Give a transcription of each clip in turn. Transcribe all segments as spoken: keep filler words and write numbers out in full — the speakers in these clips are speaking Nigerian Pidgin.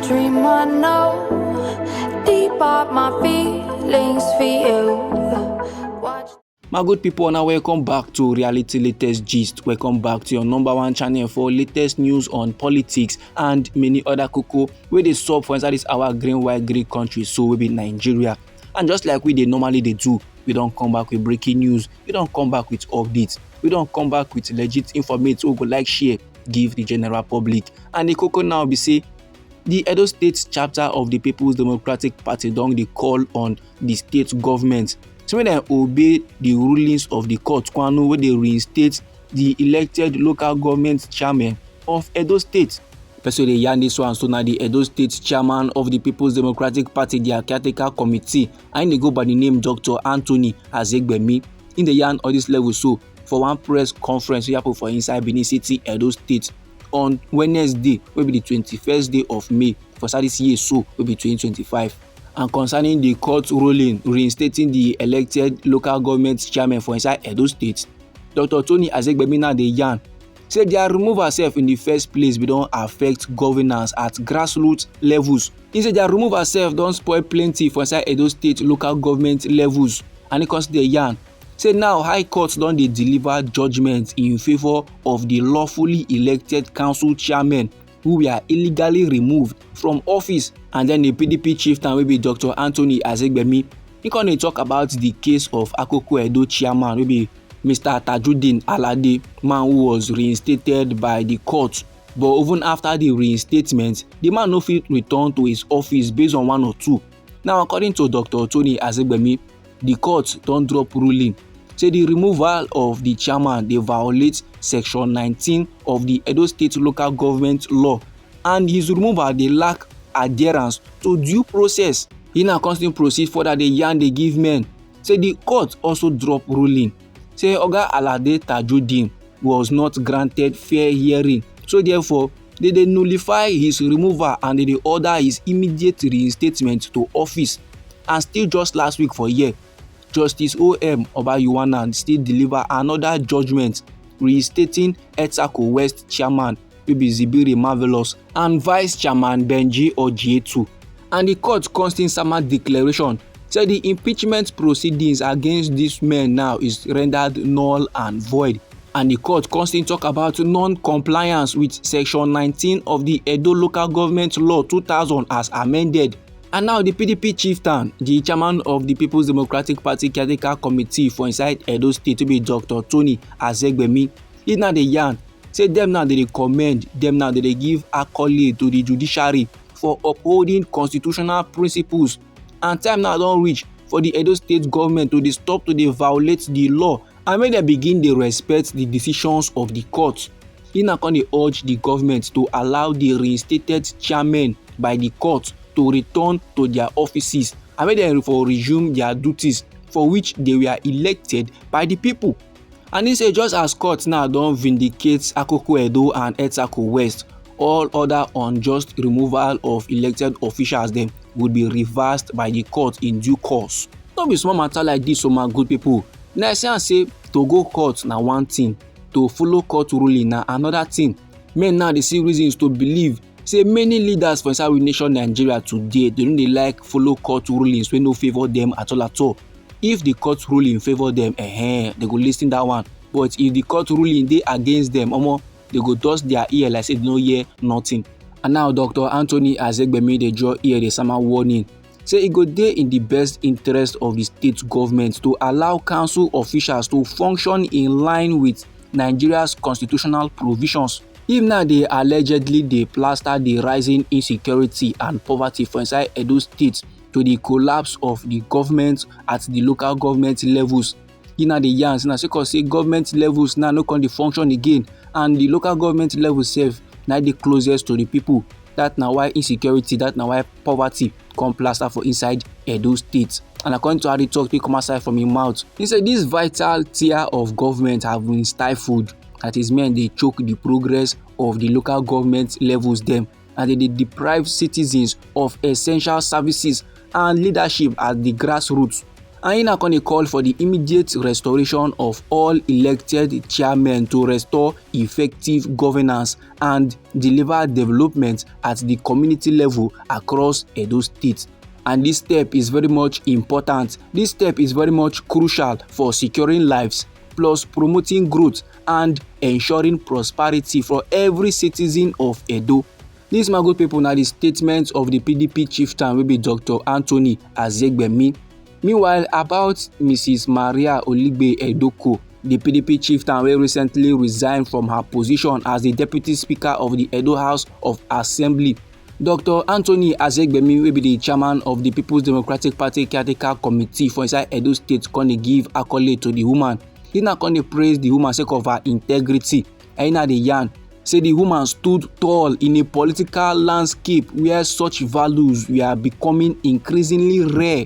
Dream I know, deep are my feelings for you. Watch. My good people, now welcome back to Reality Latest Gist. Welcome back to your number one channel for latest news on politics and many other koko wey dey sup for inside this our green, white, green country, so we be Nigeria. And just like we dey normally dey do, we don come back with breaking news, we don come back with updates, we don come back with legit informate wey we go like share give the general public. And the koko now be say, the Edo State chapter of the People's Democratic Party don dey call on the state government to make dem obey the rulings of the court kwanu wey dey reinstate the elected local government chairman of Edo State. Person wey dey yarn this one so na the Edo State chairman of the People's Democratic Party, their caretaker committee, and he dey go by the name Doctor Anthony Azegbemi. He dey yarn all this level so for one press conference wey happen for inside Benin City, Edo State, on Wednesday, wey be the twenty-first day of May for inside this year so, wey be twenty twenty-five. And concerning the court ruling reinstating the elected local government chairman for inside Edo State, Doctor Tony Azegbemi now dey yarn say their removal sef in the first place bin don affect governance at grassroots levels. He say their removal sef don spoil plenty for inside Edo State local government levels, and he come still dey yarn say now High Court don dey deliver judgment in favour of the lawfully elected council chairman who were illegally removed from office. And then the P D P chieftain wey be Doctor Anthony Azegbemi, he come dey talk about the case of Akoko Edo chairman wey be Mister Tajudeen Alade, man who was reinstated by the court. But even after the reinstatement, the man no fit return to his office based on one or two. Now, according to Doctor Tony Azegbemi, the court don drop ruling say the removal of the chairman dey violate section nineteen of the Edo State local government law, and his removal dey lack adherence to due process. He now come still proceed further dey yarn dey give men say the court also drop ruling say Oga Alade Tajudeen was not granted fair hearing, so therefore they dey nullify his removal and they dey order his immediate reinstatement to office. And still just last week for here, Justice O M Obayuwanan still deliver another judgment reinstating Etsako West chairman wey be Zibiri Marvelous and vice chairman Benji Ojietu. And the court come still sama declaration say the impeachment proceedings against these men now is rendered null and void. And the court come still talk about non-compliance with section nineteen of the Edo Local Government Law two thousand as amended. And now the P D P chieftain, the chairman of the People's Democratic Party caretaker committee for inside Edo State wey be Doctor Tony Azegbemi, he now dey yarn say dem now dey dey commend, dem now dey dey give accolade to the judiciary for upholding constitutional principles. And time now don reach for the Edo State government to dey stop to dey violate the law and make dem begin dey respect the decisions of the court. He now come dey urge the government to allow the reinstated chairmen by the court to return to their offices and make dem for resume their duties for which they were elected by the people. And he say just as court now don vindicate Akoko Edo and Etsako West, all other unjust removal of elected officials dem would be reversed by the court in due course. No be small matter like this o, my good people. Na I say am say to go court na one thing, to follow court ruling na another thing. Men now dey see reasons to believe say many leaders for inside we nation Nigeria today, they no dey like follow court rulings wey no favour them at all at all. If the court ruling favour them, eh, they go listen that one. But if the court ruling dey against them, omo, they go dust their ear like say they no hear nothing. And now Doctor Anthony Azegbemi dey draw ear dey sama warning say e go dey in the best interest of the state government to allow council officials to function in line with Nigeria's constitutional provisions. Him now dey allegedly dey plaster the rising insecurity and poverty for inside Edo State to the collapse of the government at the local government levels. He now dey yarn say na sake of say government levels now no come dey function again, and the local government level sef na dey closest to the people. That na why insecurity, that na why poverty come plaster for inside Edo State. And according to how the talk take come outside from him mouth, he say this vital tier of government have been stifled. That is, men dey choke the progress of the local government levels dem, and they dey deprive citizens of essential services and leadership at the grassroots. And he na come dey call for the immediate restoration of all elected chairmen to restore effective governance and deliver development at the community level across Edo State. And this step is very much important. This step is very much crucial for securing lives, plus promoting growth and ensuring prosperity for every citizen of Edo. This, my good people, na the statement of the P D P chieftain wey be Doctor Anthony Azegbemi. Meanwhile, about Missus Maria Oligbe Edoko, the P D P chieftain wey recently resigned from her position as the deputy speaker of the Edo House of Assembly, Doctor Anthony Azegbemi, wey be the chairman of the People's Democratic Party caretaker committee for inside Edo State, come dey give accolade to the woman. He na come dey praise the woman sake of her integrity. And he na dey yarn say the woman stood tall in a political landscape where such values were becoming increasingly rare.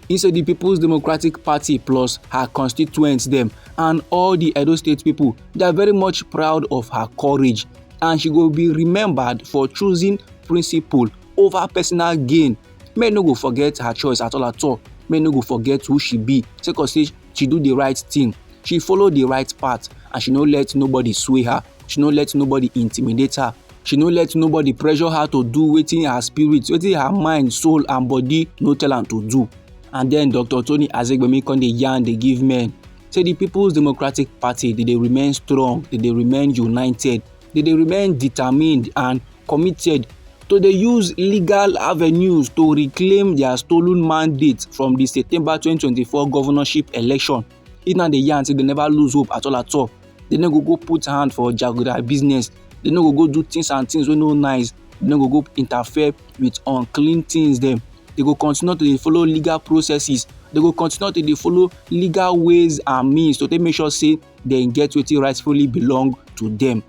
He say the People's Democratic Party plus her constituents dem and all the Edo State people, they are very much proud of her courage, and she go be remembered for choosing principle over personal gain. Men no go forget her choice at all at all. Men no go forget who she be, sake of say she do the right thing. She follow the right path, and she no let nobody sway her. She no let nobody intimidate her. She no let nobody pressure her to do wetin her spirit, wetin her mind, soul and body no tell am to do. And then Doctor Tony Azegbemi come dey yarn, dey give men say the People's Democratic Party, they dey remain strong, they dey remain united, they dey remain determined and committed to dey use legal avenues to reclaim their stolen mandate from the September twenty twenty-four governorship election. He na dey yarn say they never lose hope at all at all. They no go go put hand for jaguda business. They no go go do things and things wey no nice. They no go go interfere with unclean things dem. They go continue to dey follow legal processes. They go continue to dey follow legal ways and means to take make sure say dem get wetin rightfully belong to them.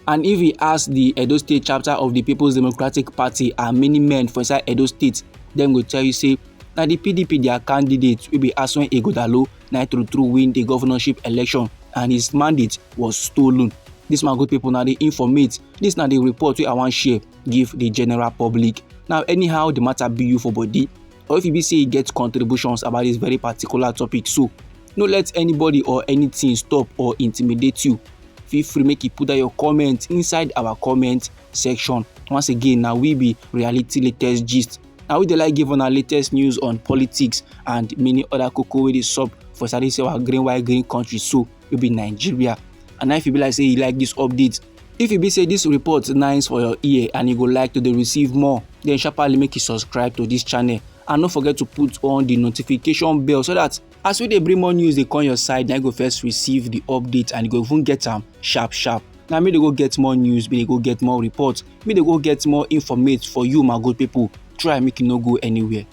And if you ask the Edo State chapter of the People's Democratic Party and many men for inside Edo State, dem go tell you say na the P D P, their candidate wey be Asuen Ighodalo, na true true win the governorship election and his mandate was stolen. This, my good people, na the informate. This na the report wey I wan share give the general public. Now, anyhow the matter be you for body, or if you be say you get contributions about this very particular topic, so no let anybody or anything stop or intimidate you. Feel free make you put down your comment inside our comment section. Once again, now we be Reality Latest Gist. Now we dey like give on our latest news on politics and many other koko wey dey sup for inside this our green white green country, so we be Nigeria. And now if you be like say you like this update, if you be say this report nice for your ear and you go like to dey receive more, then sharply make you subscribe to this channel. And don't forget to put on the notification bell so that as we dey bring more news dey come your side, na you go first receive the update and you go even get am sharp sharp. Now me dey go get more news, me dey go get more report, me dey go get more informate for you, my good people. Try make you no go anywhere.